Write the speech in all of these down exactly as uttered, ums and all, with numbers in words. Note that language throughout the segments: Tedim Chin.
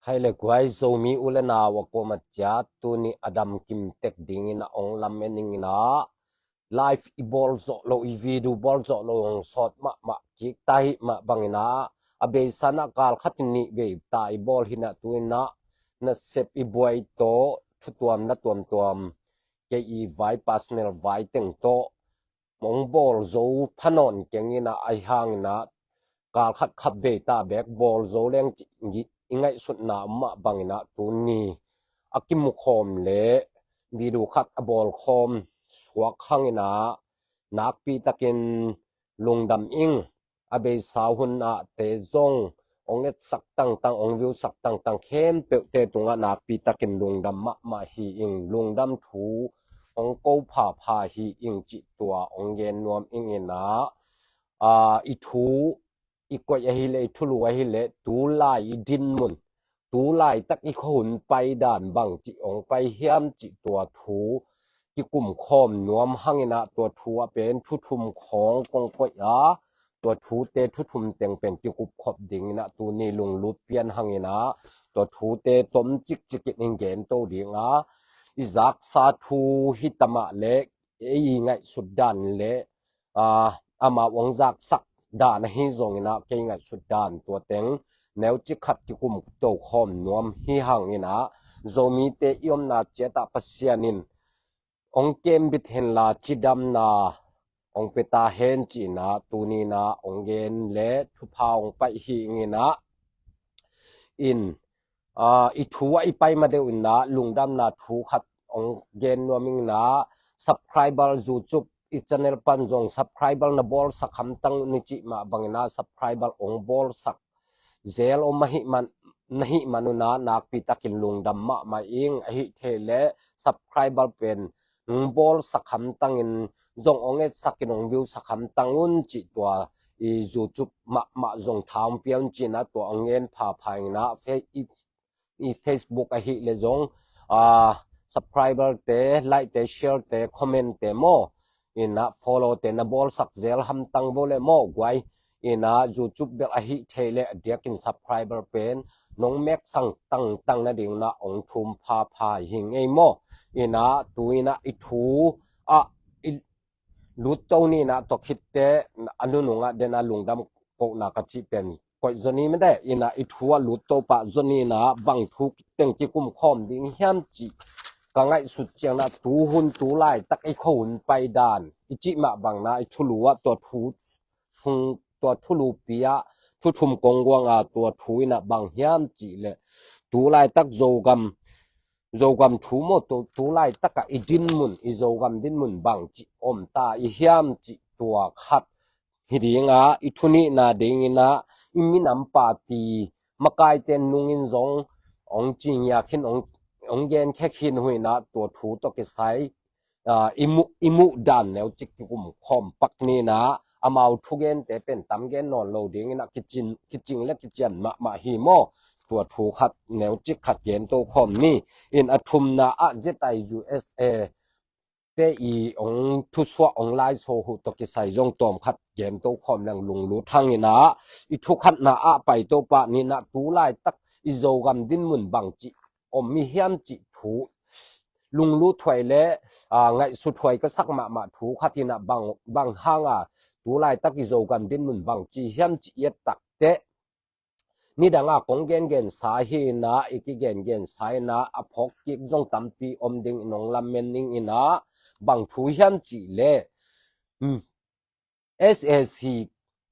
Khai le guai, Zomi u le nau a kuamah ciat tuni a dam kim tek dingin a ong lam en ning in ah, live i bawl zawh lo, i video bawl zawh lo hong sawt mahmah kik ta hi mah bangin ah, a beisa in ah kal khat in nih vei ta i bawl hi in ah, tu in ah nasep i buai tawh thutuam la tuamtuam, kei i vai, personal vai teng tawh hong bawl zo pha nawn keng in ah, ahi hangin ah kal khat khat vei ta bek bawl zo leng cih i ngaihsutna om mah bangin ah, tuni a kimu khawm le video khat a bawl khawm suak hangin ah, nakpi takin lungdam ing. A beisa hun ah te zong ong etsak tangtang, ong viewsak tangtang khempeuhte tungah nakpi takin lungdam mahmah hi ing. Lungdam thu ong ko phapha hi ing cih tua ong gen nuam ing in ah, aa, i thu i koih ahih leh, i thulu ahih leh, tulai i dinmun, tulai tak i khuahun pai dan bang cih ong pai hiam cih tua thu kikum khawm nuam hangin ah, tua thu ah pen thu thum khawng kong koih a, tua thute thu thum teng pen kikup khop dingin ah, tuni lunglut pian hangin ah tua thute tom cikcik in ong gen to ding a, i zaksa thu hi ta mah leh, ei i ngaihsut dan le, aa, amau ong zaksak dan ahi zongin ah, kei ngaihsut dan tua teng neucik khat kikum to khawm nuam hi hangin ah, Zomite i omna ciat ah Pasian in ong kembit hen la, cidamna ong pia ta hen ci-in ah, tuni in ah ong gen le thupha ong pai hi ing in ah, in, aa, i thu ah i pai ma deuh in ah, lungdamna thu khat ong gen nuam ing in ah, subscriber, YouTube i channel pan zong subscriber na bawlsak hamtang un i cih mah bangin ah, subscriber ong bawlsak zel om ahih man, na hih man un ah, nakpi takin lungdam mahmah ing. Ahih theih leh subscriber pen ong bawlsak hamtang in, zong ong etsak in, ong viewsak hamtang un cih tua i YouTube mahmah zong tha ong pia un ci-in ah, tua ong gen phapha ing in ah, fe-, i, i Facebook ahih leh zong, aa, subscriber te, like te, share te, comment te maw, in ah follow te na bawlsak zel hamtang vo le maw guai. In ah YouTube bel ahih theih leh a diakin subscriber pen nong meksang tangtang nading in ah ong thum phapha hi ing ei maw. In ah tu in ah i thu ah i lut to ni in ah, tua khit teh a nunung ah den a lungdam kohna ka cih pen koih zaw ni mah teh. In ah i thu ah lut to pah zaw ni in ah, bang thu teng kikum khawm ding hiam cih ka ngaihsut ciang in ah, tuhun tulaitak i khuahun pai dan i cih mah bang in ah, i thulu ah tua thu sung, tua thulupi ah thu thum kong guang a, tua thu in ah bang hiam cih leh, tulaitak Zogam, Zogam thu maw, tu, tulaitak ah i dinmun, i Zogam dinmun bang cih om ta i hiam cih tua khat hi ding a, i thu nihna ding in ah, i minam party makaite nung in zong ong ci ngiak khin, ong, ong gen khek khin uh in ah, tua thu tawh kisai, aa, i muh, i muh dan neucik kikum khawm pak ni in ah, amau thugente pen tam gen nawn lo ding in ah, kicing, kicing le kician mahmah hi maw. Tua thu khat neucik khat gen to khawm ni. In a thumna ah Z I U S A te i ong thusuah, ong laiso uh tawh kisai zong tawm khat gen to khawm leng lunglut hang in ah, i thu khatna ah pai to pah ni in ah, tulaitak i Zogam dinmun bang cih om i hiam cih thu lunglut huai le, aa, ngaihsut huai ka sak mahmah thu khat in ah, bang, bang hang a tulaitak i Zogam dinmun bang ci hiam cih i et tak teh, nidang a kong gengen sa hi in ah, i kigengen sa in ah, a phawk kik zong tampi om ding in ong lamen ning in ah, bang thu hiam cih leh, um, S A C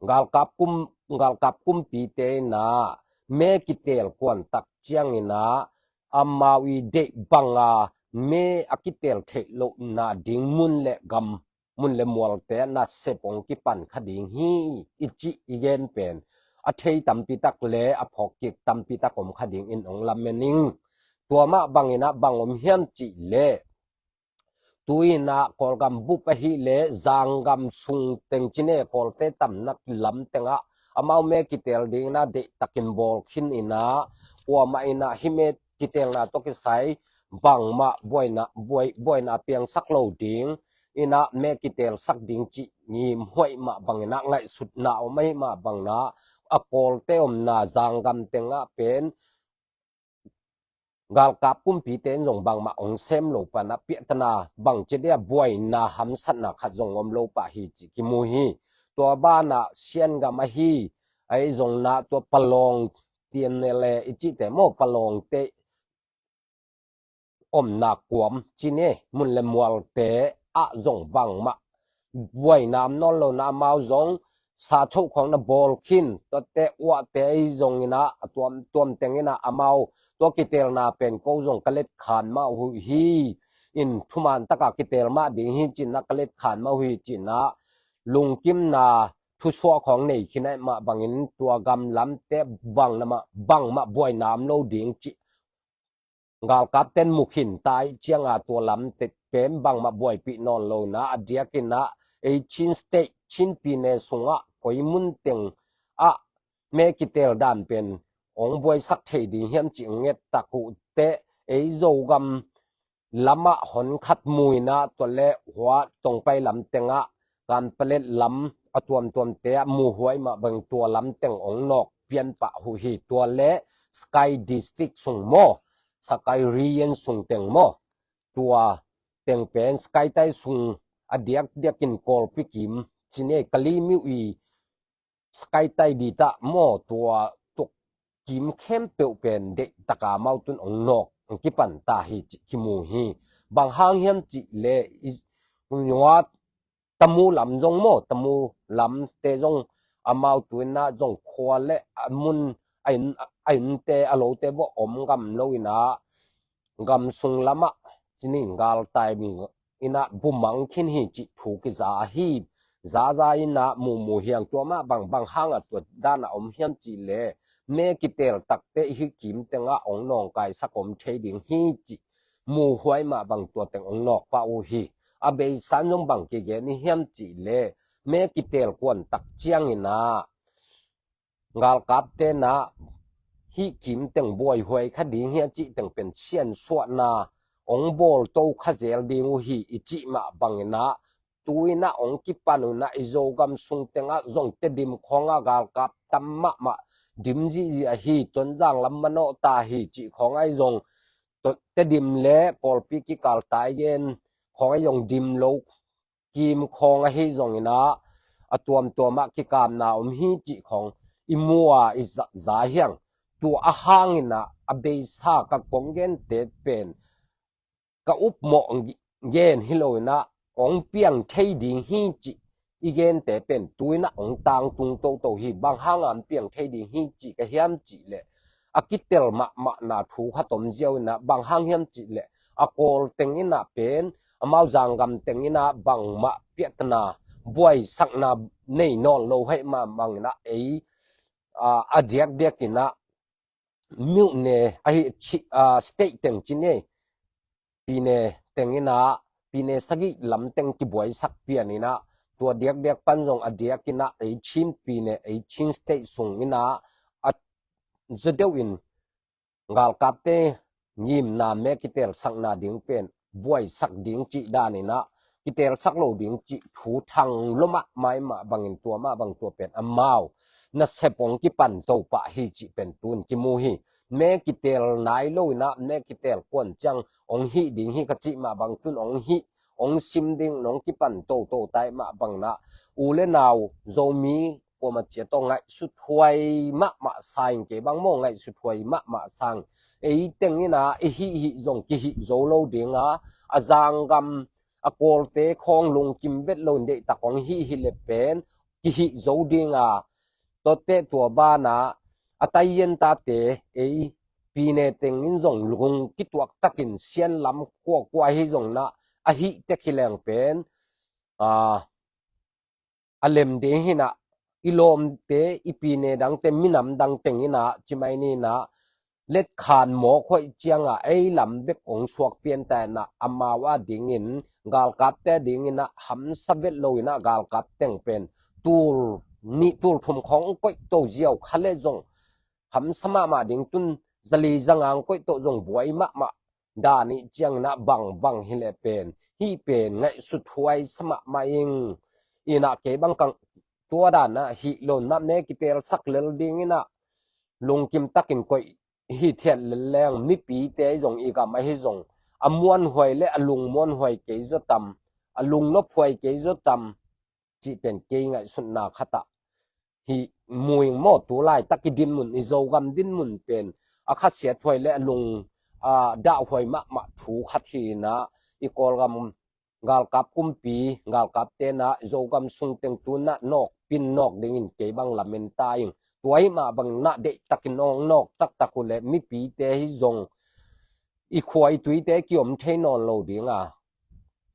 galkap kum, galkap kumpite in ah me kitel kuan tak ciang in ah, amau i deih bang a me a kitel theih lohna ding mun le gam, mun le mualte ah nasep ong kipan kha ding hi, i cih i gen pen a thei tampi tak le a phawk kik tampi tak om kha ding in ong lamen ning. Tua mah bang in ah bang om hiam cih leh, tu in ah Kawlgam bup ahih leh zanggam sung teng cine Kawlte tamna lam teng ah amau me kitel ding in ah deihtakin bawl khin in ah, kuamah in ah hih me kitelna tawh kisai bangmah buaina, buai, buaina piangsak lo ding in ah me kitelsak ding cih ngim huai mah bang in ah, ngaihsutna om ahih mah bang in ah, a Kawlte omna zanggam teng ah pen galkap kumpite in zong bangmah hong sem lo pan a piahtana bangci dia buaina hamsatna khat zong om lo pah hi cih kimu hi. Tua banah Siangam ahi, ahi zong na tua Palawng tian ne le i cihte maw, Palawngte omna kuam ci ni, mun le mualte ah zong bangmah buaina om nawn lo in ah amau zong sa choh khawng na bawl khin, tuate uahte ahi zongin ah a tuamtuam tengin ah amau tua kitelna pen ko zong ka letkhan mah uh hi, in thuman takah kitel mah ding hi ci-in ah ka letkhan mah uh hi ci-in ah lungkimna thusuah khawng nei khin ahih mah bangin tua gam lamte bangmah, bangmah buaina om lo ding cih galkapten mu khin ta ahih ciangin tua lamte pen bangmah buaipih nawn lo in ah a diakin ah ei Chin State, Chin pyine sungah koi mun teng ah me kitel dan pen hong buaisak thei ding hiam cih hong et tak uh teh ei Zogam lamah hon khat mu in ah tua le hua Tongpai lam tengah Kanpalet lam a tuamtuamte ah muhuai mah bang tua lam teng hong nawk pian pah uh hi. Tua le Sagaing District sung maw, Sagaing Region sung teng maw, tua teng pen Sagaing Tai sung a diakdiakin Kawlpi kim ci ni, Kalaymyo i Sagaing Tai District maw, tua tuk kim khempeuh pen deih taka amau tun hong nawk hong kipan ta hi cih kimu hi. Bang hang hiam cih leh i, i, Tamu lam zong maw, Tamu lamte zong amau tu in ah zong khua le a mun a inn, a innte a lote vawh om ngam lo in ah gam sung lamah ci ni galtai in ah bumang khin hi cih thu kiza ahi. Zaza in ah mumu hiang tua mah bang, bang hang a tua dan a om hiam cih leh me kitel takte i hih kim tengah hong nawngkaisak om thei ding hi cih muhuai mah bang tua teng hong nawk pah uh hi. A beisa in zong bang kigen i hiam cih leh me kitel kuan tak ciangin ah galkapte in ah hih kim teng buaihuai kha ding hi a cih teng pen siansuahna hong bawl to kha zel ding uh hi i cih mah bangin ah tu in ah hong kipan uh in ah i Zogam sung tengah zong Tedim khawngah galkap tam mahmah dim zihziah hi, Tonzang lam manawh ta hi cih khawng ahi zong, Tedim le Kawlpi kikal tai gen khawng ahi zong dim lo kim khawng ahi zongin ah a tuamtuamah kikamna om hi cih khawng i mu a i za, za hiang. Tua a hangin ah a beisa ka kong gente pen ka upmawh gen hi lo in ah hong piang thei ding hi cih i gente pen tu in ah hong tangtung toto hi. Bang hang a hong piang thei ding hi cih ka hiam cih leh a kitel mahmahna thu khat om ziau in ah bang hang hiam cih leh a Kawl teng in ah pen amau zanggam teng in ah bangmah piahtana buaisakna nei nawn lo ahih mah bangin ah ei a, a diakdiakin ah myone ahi ci, a, state teng ci ni, pyine teng in ah pyine sagih lam teng kibuaisak pian in ah tua diakdiak pan zong a diakin ah ei Chin pyine, ei Chin state sung in ah a za deuh in galkapte ngimna me kitelsakna ding pen buaisak ding cih dan in ah kitelsak lo ding cih thu thang lo mahmah mah bangin tua mah bang tua pen amau nasep hong kipan to pah hi cih pen tun kimu hi. Me kitel nai lo in ah me kitel kuan ciang hong hih ding hi ka cih mah bang tun hong hih, hong sim ding in hong kipan toto ta ahih mah bangin ah u le nau Zomi kuama ciat tawh ngaihsut huai mahmah sa ing, kei bang maw ngaihsut huai mahmah sa ing. Ei teng in ah i hih hih zong kihih zo lo ding a, a zanggam a Kawlte khawng lungkim vet lo in deihtak hong hih hi leh pen kihih zo ding a, tuate tua banah a taiyen tate ei pyine teng in zong lung kituak takin sian lam kuakua hi zong in ah a hih tek hi leng pen a a lem ding hi in ah, i lawmte, i pyine dangte, minam dang teng in ah ci mai ni in ah, letkhan mawk hoih ciang a ei lam bek hong suak pian ta in ah, amau a dingin galkapte a dingin ah hamsa vet lo in ah galkap teng pen tul nih tul thum khawng koih to ziau kha leh zong hamsa mahmah ding, tun zali zanga koih to zong buai mahmah dan ih ciang in ah bangbang hi leh pen hih pen ngaihsut huai sa mahmah ing. In ah kei bang kang tua dan ah hih lo in ah me kitelsak lel ding in ah lungkim takin koih hi thiat leleng mipite zong i gam ahi zong a muanhuai le a lung muanhuai kei zaw tam, a lung nophuai kei zaw tam cih pen kei ngaihsutna khatah hi muing maw. Tu laitak i dinmun, i Zogam dinmun pen a khasiathuai le a lung a dahhuai mahmah thu khat hi inah i Kawlgam galkap kumpi, galkap tenah Zogam sung teng tunah nawk pin nawk dingin kei bang lamen ta ing. Tua hi mah bang nah deihtakin nawk nawk taktak uh le mipite hi zong i khua i tuite kiom thei nawn lo dinga,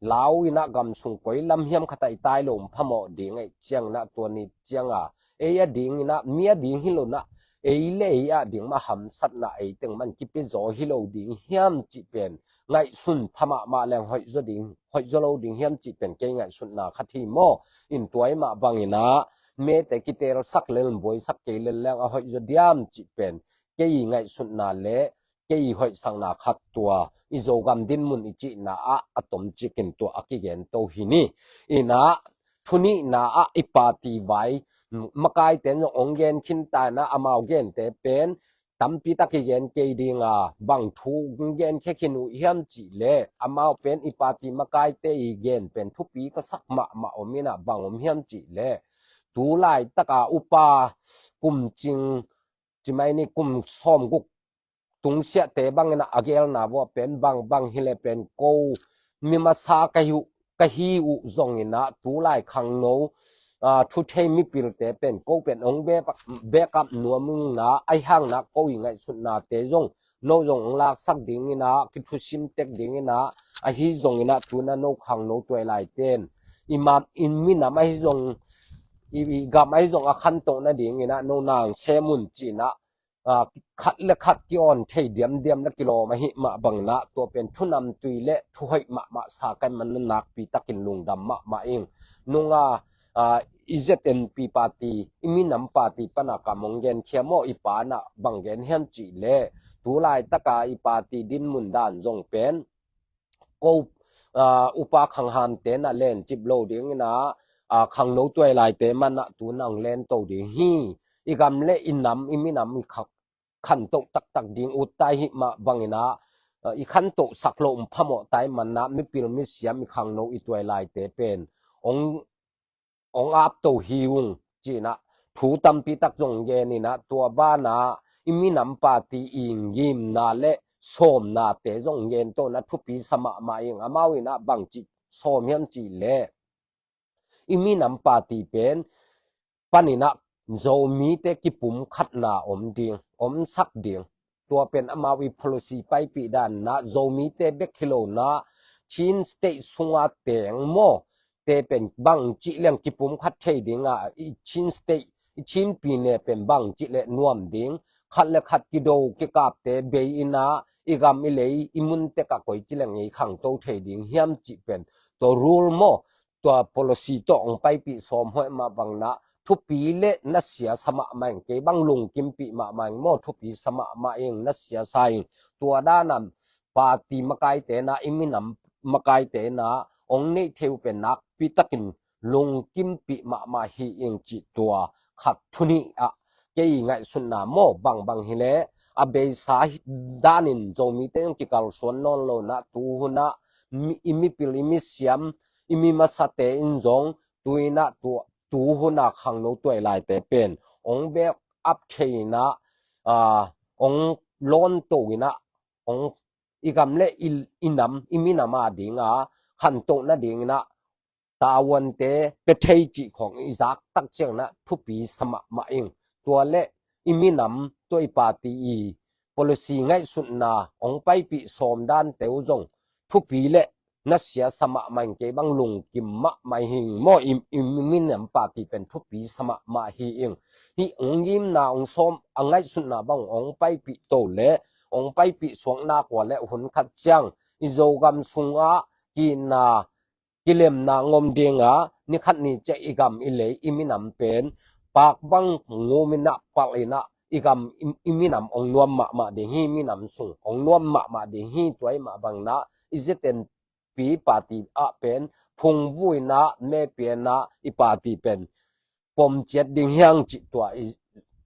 lau inah gam sung koi lam hiam khatah i tai lo phamawh ding aih cianginah tua ni cianga ei a dinginah mi a ding hi lonah ei le ei a ding mah hamsatna ei teng man kipi zaw hi lo ding hiam cih pen ngaihsun pha mahmah leng hoih zaw ding, hoih zaw lo ding hiam cih pen kei ngaihsutna khat hi maw. In tua hi mah banginah mete kitelsak lel buaisak kei lel leng a hoih zaw diam cih pen kei ngaihsutna le kei hoihsakna khat tua i Zogam dinmun i cihna ah a tomcikin tua a kigen to hi ni. Inah thunihna ah i party vai makaite zong ong gen khin ta inah amau gente pen tampi tak i gen kei dinga, bang thu gen khe khin uh hiam cih le amau pen i party makaite i gen pen thupi ka sak mahmah om inah bang om hiam cih le tu laitaka upa kum cing cimai ni kum sawmguk tungsiahte banginah a gelna vuah pen bang bang hi le pen ko mi masa ka hi uh, ka hi uh zonginah tu lai khangno a thuthei mipilte pen ko pen ong bek, bek up nuam inah ahi hangna ko i ngaihsutnate zong no zong ong laksak dinginah kithusim tek dinginah ahi zonginah tuna no khangno tuai laiten i map in minam ahi zong i, i gam ahi zong a khantohna dinginah no nang semun cinah a, khat le khat ki-on thei diamdiam le kilawm ahi mah banginah tua pen thunamtui le thuhoih mahmah sa kai man na nakpi takin lungdam mahmah ing. Nunga a, i Z N P party, i minam party pana kam ong genkhia maw, i panah bang gen hiam cih le tu laitaka i party dinmun dan zong pen ko a, upa khanghamte na lencip lo dinginah a, khangno tuai laite manah tu nang lento ding hi. I gam le i nam i minam i khak khantoh taktak ding ut tai hi mah banginah a, i khantoh sak lo um phamawh tai manah mipil misiam i khangno i tuai laite pen ong ong apto hi ung cinah thu tampi tak zong geninah tua banah i minam party i ngimna le sawmnate zong gentona thupi sa mahmah ing. Amau inah bangci sawm hiam cih le i minam party pen paninah Zomite kipumkhatna om ding, omsak ding. Tua pen amau i policy paipih danna Zomite bek hi lona Chin State sunga teng maw te pen bangcih leng kipumkhat thei dinga i Chin State i Chin pine pen bangcih le nuam ding, khat le khat kido kikapte bei inah i gam i lei i mun tekah koi ci leng i khangto thei ding hiam cih pen tua rule maw tua policy tawh ong paipih sawm hoih mah banginah thupi le nasia sa mahmah ing. Kei bang lungkimpih mahmah ing maw, thupi sa mahmah ing, nasia sa ing. Tua dana party makaite na, i minam makaite na ong neih thei uh pen nakpi takin lungkimpih mahmah hi ing cih tua khat thunih ah kei ngaihsutna maw bangbang hileh a beisa danin Zomite zong kikalsuan nawn lo na, tuhunah i mipil i misiam i mi masate in zong tuinah tuhunah khangno tuai laite pen ong back up thei inah ong lawnto inah ong i gam le i nam i minam a dinga khantohna dinginah tavuante pia thei cih khong i zak tak cianginah thupi sa mahmah ing. Tua le i minam tua i party i policy ngaihsutna ong paipih sawm dante uh zong thupi le nasia sa mahmah ing. Kei bang lungkim mahmah hi ing maw, i minam party pen thupi sa mahmah hi ing. Hih ong ngimna ong sawm a ngaihsutna bang ong paipih to le ong paipih suak nak ua le hun khat ciang i Zogam sungah kihna kilemna ngom dinga nikhat ni ciah i gam i lei i minam pen pak bang nguminah palhinah i gam i minam ong nuam mahmah ding hi, minam sung ong nuam mahmah ding hi. Tua i mah banginah i ZNP party ah pen phungvuinah mepianah i party pen pomciat ding hiang cih tua i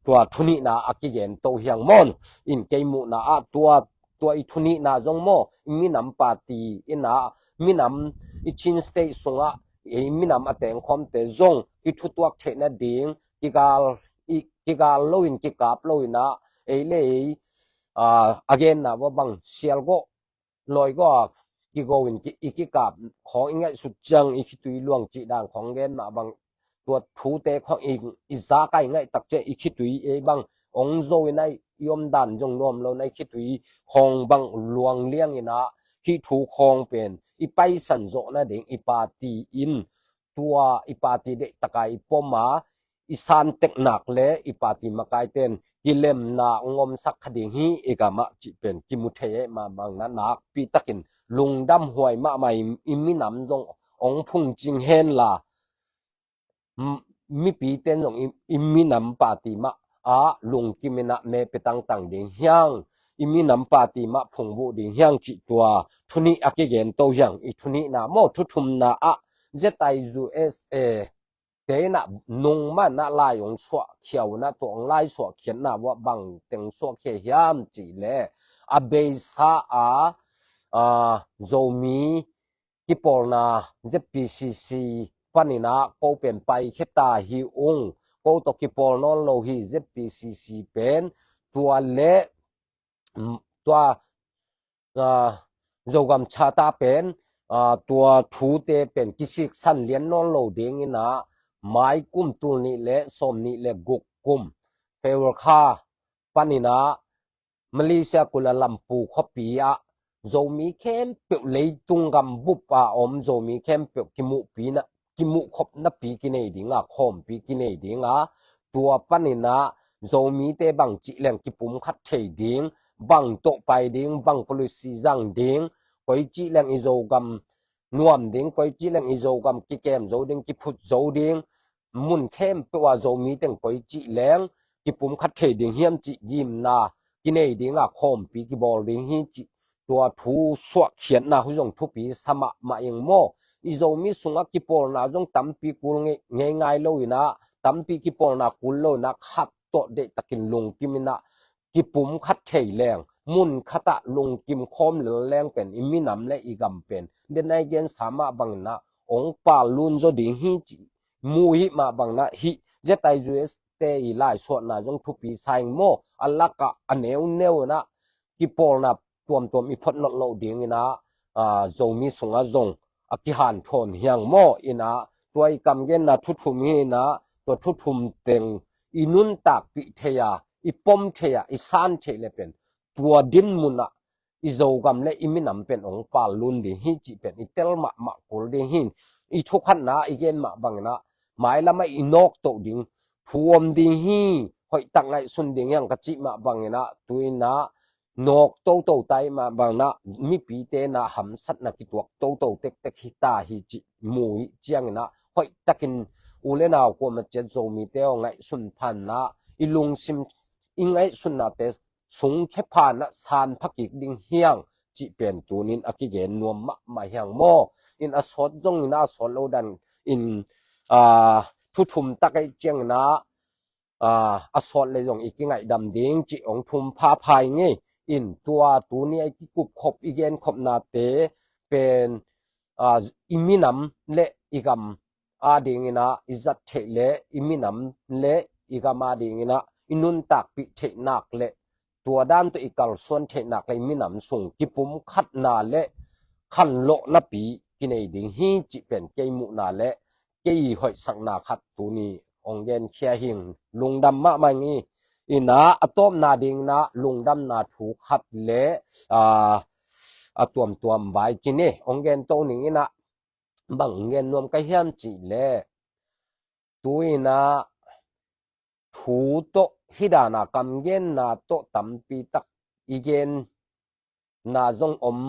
tua thunihna a kigen to hiang maw. In kei muhna ah tua, tua i thunihna zong maw, i minam party in ah, minam i Chin State sungah i minam a tengkhawmte zong kithutuak theihna ding, kigal, i, kigal loin kikap loin ah, ei le ei, a, a genna va bang sial gawh, lawi gawh a kigo in ki, i kikap khawng i ngaihsut ciang i khitui luang cih dan khawng gen mah bang, tua thute khawng i, i zak a i ngaih tak ciang i khitui ei bang ong zo in ah i omdan zong nuam lo in ah i khitui khawng bang luang liang in ah, hih thu khawng pen i paisan zawh nading i party in, tua i party deih tak a i pom a, i santek nak le i party makaite in kilemna ong omsak kha ding hi i gam ah cih pen kimu thei ei mah bang in ah, nakpi takin lungdam huai mahmah i, i minam zong ong phungcing hen la, m-, mipite in zong i, i minam party mah ah lungkim in ah me pe tangtang ding hiang, i minam party mah phungvuh ding hiang cih tua thunih a kigen to hiang. I thunihna maw, thuthumna ah Z I U S A te in ah nung mah in ah lai ong suahkhia uh in ah, tua ong lai suahkhiatna uh ah bang teng suahkhia hiam cih leh, a beisa a, a, Zomi kipawlna Z P C C panin ah ko pen paikhia ta hi ung, ko tawh kipawl nawn lo hi Z P C C pen, tua le, mm, tua, a, Zogam Charter pen, a, tua thute pen kisiksan lian nawn lo ding in ah, mai kum tul nih le sawm nih le guk kum February kha panin ah Malaysia Kuala Lumpur khuapi ah Zomi khempeuh, leitung gam bup a om Zomi khempeuh kimuhpi na, kimuhkhop napi kinei ding a, khawmpi kinei ding a, tua panin ah Zomite bang cih leng kipumkhat thei ding, bang tawh pai ding, bang policy zang ding, koi cih leng i Zogam nuam ding, koi cih leng i Zogam kikem zo ding, kiphut zo ding, mun khempeuh a Zomi teng koi cih leng kipumkhat thei ding hiam cih gimna kinei ding a, khawmpi kibawl ding hi cih tua thu suahkhiatna uh zong thupi sa mahmah ing maw. I Zomi sungah kipawlna zong tampi kul ngei, ngei ngai lo in ah, tampi kipawlna kul lo in ah, khat tawh deih takin lungkim in ah, kipumkhat thei leng, mun khat ah lungkim khawm lel leng pen i minam le i gam pen, den a i gensa mah bang in ah ong pal lun zaw ding hi cih mu hi mah bang in ah, hih Z I U S te i laisuahna zong thupi sa ing maw. A lak ah a neuneu in ah kipawlna tuamtuam i phot nawn loh ding in ah, a, Zomi sungah zong a kihanthawn hiang maw. In ah tua i kam genna thuthum hi in ah, tua thuthum teng i nuntakpih thei a, i pom thei a, i san theih le pen, tua dinmun ah i Zogam le i minam pen ong pal lun ding hi cih pen i tel mahmah kul ding hi. I thukhatna i gen mah bang in ah, mailam ah i nawktoh ding thu om ding hi, hoih tak ngaihsun ding hiang ka cih mah bang in ah, tu in ah nawk toto ta i mah bang in ah, mipite in ah hamsatna kituak toto tektek hi ta hi cih mu hi ciang in ah, hoih takin u le nau kuamah ciat Zomite aw, ngaihsun phan in ah, i lungsim, i ngaihsunnate sungkhia phan in ah san pha kik ding hiang cih pen tunin a kigen nuam mahmah hiang maw. In a sawt zong in ah, a sawt lo dan in, a, thuthum tak ei ciang in ah, a, a sawt le zong i kingaihdam ding cih ong thum phapha ing ei. In tua tuni a i kikupkhop, i genkhopnate pen, a, i minam le i gam ading in ah i zat theih le, i minam le i gam ading in ah i nuntakpih theih nak le, tua dan tawh i kalsuan theih nak le, i minam sung kipumkhatna le khanlawhnapi kinei ding hi cih pen kei muhna le kei hoihsakna khat tuni ong genkhia hi ing. Lungdam mahmah ing. In ah a tawpna ding in ah lungdamna thu khat le, a, a tuamtuam vai ci ni ong gen to ning in ah, bang gen nuam ka hiam cih leh, tu in ah thu tawh, hih dan a kam genna tawh tampi tak i genna zong om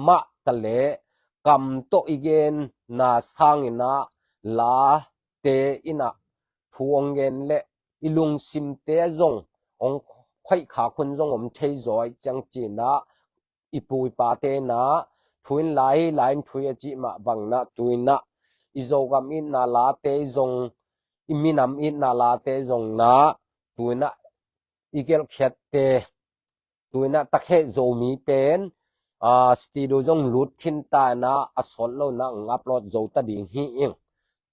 mah ta le, kam tawh i genna sang in ah, late in ah thu ong gen le, i lungsimte zong ong khoih khak hun zong om thei zaw i ciang ci in ah, i pu i pate in ah thu in lai, lai in thu hi a cih mah bang in ah, tu in ah i Zogam itna late zong, i minam itna late zong in ah, tuinah i gelhkhiatte tuinah takheh Zomi pen, ah, studio zong lut khinta inah a sawt lo inah hong upload zo ta ding hi ing.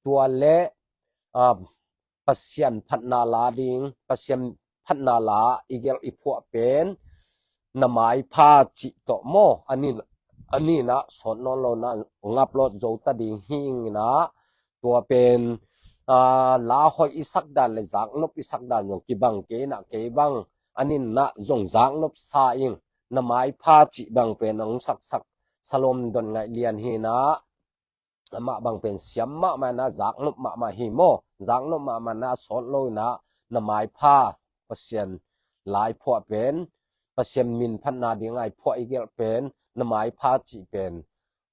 Tua le, ah, Pasian phatna la ding, Pasian phatna la i gelh i phuah pen na maipha cih tawh maw, a ni, a ni inah sawt nawn lo inah hong upload zo ta ding hi ing inah, tua pen, ah, la hoih i sak dan le zaknop i sak dan zong kibang kei inah kei bang a ni inah zong zaknop sa ing. Na maipha cih bang pen hong saksak Salom Don Ngaih Lian hi inah, amah bang pen siam mahmah inah zaknop mahmah hi maw. Zaknop mahmah inah sawt lo inah na maipha, Pasian la i phuah pen, Pasian min phatna ding a i phuah i gelh pen na maipha cih pen,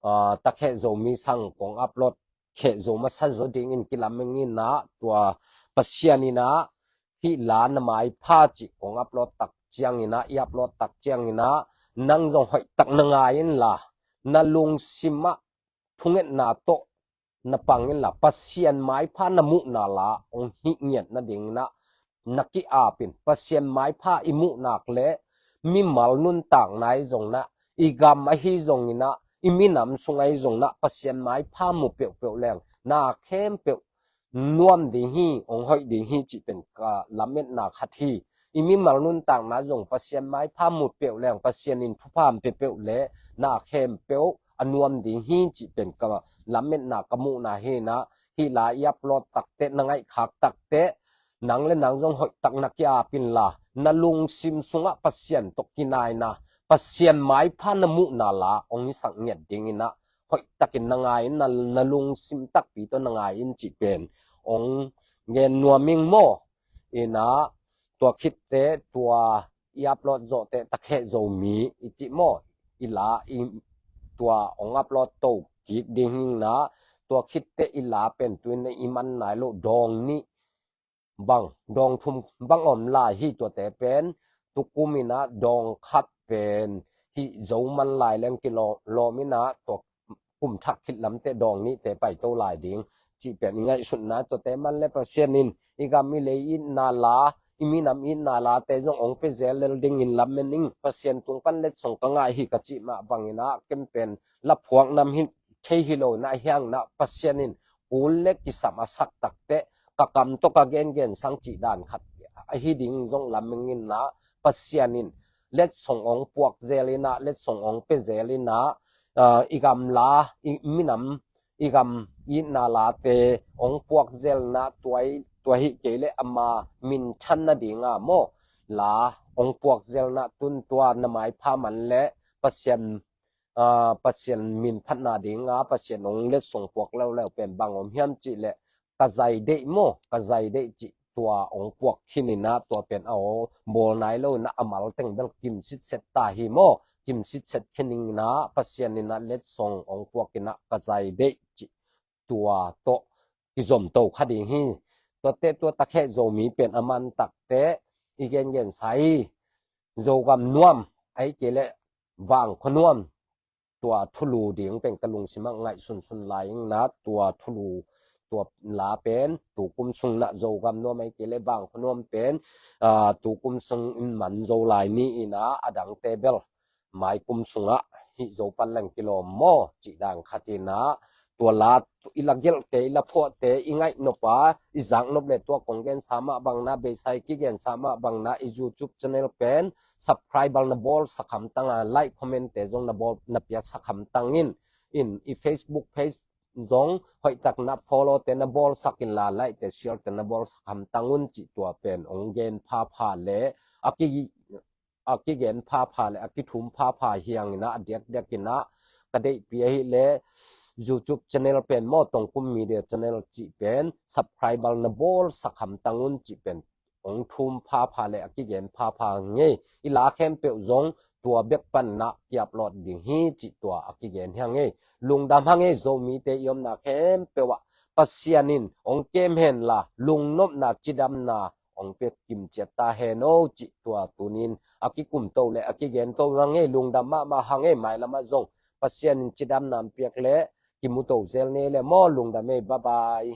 ah, takheh Zomi sang kong upload kheh zo masa zo dingin kilamen inah, tua Pasian inah hih la na maipha cih kong upload tak ciang inah, i upload tak ciang inah nang zong hoih tak na ngai inla, na lungsim ah thungetna tawh na pang inla, Pasian maipha na muhna la hong hih ngiat nading inah na ki-ap in. Pasian maipha i muh nak le mimal nuntakna i zong inah, i gam ahi zong inah, i minam sung ahi zong inah Pasian maipha mu peuhpeuh leng na khempeuh nuam ding hi, hong hoih ding hi cih pen ka lametna khat hi. I mimal nuntakna zong Pasian maipha mu peuh leng Pasian in thupha hong pia peuh le na khempeuh a nuam ding hi cih pen ka lametna ka muhna hi inah, hih la i upload tak teh, na ngaihkhak tak teh, nang le nang zong hoih tak na ki-ap inla, na lungsim sungah Pasian tawh kinaina, Pasian maipha na muhna la hong hisak ngiat ding inah, hoih takin na ngai in, na, na lungsim takpi tawh na ngai in cih pen hong gen nuam ing maw. Inah tua khit teh tua i upload zawh teh takheh Zomi i cih maw, i la i tua hong upload to kik ding hi inah, tua khit teh i la pen tuinah i man nai lo dawng nih bang, dawng thum bang om lai hi. Tuate pen tukum inah dawng khat pen hih zo man lai leng kilawm inah, tua kum thak khit lam teh dawng nihte paito lai ding cih pen i ngaihsutna. Tuate man le Pasian in i gam i lei itna la, i minam itna late zong hong pia zel lel dingin lamen ing. Pasian tung pan letsong ka ngah hi ka cih mah bang inah, ken pen la phuak nam hi thei hi lo inah, hiang inah Pasian in kul le kisam a sak tak teh ka kam tawh ka gengen sang cih dan khat ahi ding zong lamen inah, Pasian in letsong hong puak zel inah, letsong hong pia zel inah, ah, i gam la, i minam, i gam itna late hong puak zel inah, tua hi, tua hi kei le ama minthan nading a maw, la hong puak zel inah, tun tua na maipha man le Pasian, ah, Pasian min phatna ding a Pasian hong letsong puak leuleu pen bang om hiam cih le, ka zai deih maw, ka zai deih cih tua hong puak khin inah, tua pen a aw bawl nai lo inah a mal teng bel kim sitset ta hi maw. Kim sitset khin inah Pasian inah letsong hong puak inah ka zai deih cih tua tawh kizom to kha ding hi. Tuate tua takheh Zomi pen a man tak teh i gengen sa hi. Zogam nuam, ahih kei le Vangkhua nuam, tua thulu ding pen ka lungsim ah ngaihsunsun lai ing inah, tua thulu, tua la pen tukum sung inah Zogam nuam ahih kei le Vangkhua nuam pen, ah, tukum sung in man zo lai ni inah, a dangte bel maikum sungah hih zo pan leng kilawm maw cih dan khat inah, tua la i la gelhte, i la phuahte, i ngaihnop a, i zaknop le tua kong gensa mah bang inah, beisa i kigensa mah bang inah, i YouTube channel pen subscribe bel na bawlsak hamtang a, like, comment te zong na bawl, na piaksak hamtang in, in i Facebook page zong hoih tak inah follow te na bawlsak inla, like te share te na bawlsak hamtang un cih tua pen hong gen phapha le a ki a kigen phapha le a kithum phapha hiang inah, a diakdiak inah ka deihpi ahih le YouTube channel pen maw, Tongkum Media Channel cih pen subscribe bel na bawlsak hamtang un cih pen hong thum phapha le a kigen phapha hi ing ei. I la khempeuh zong tua bek pan inah ki-upload ding hi cih tua a kigen hi ing ei. Lungdam hi ing ei, Zomite i omna khempeuh ah Pasian in hong kem henla, lungnopna, cidamna hong pia kimciat ta hen aw cih tua tuni in a kikum to le a kigen to hi ing ei. Lungdam mahmah hi ing ei. Mailam ah zong Pasian in cidamna hong piak le kimu to zel ni le maw. Lungdam ei, bye bye.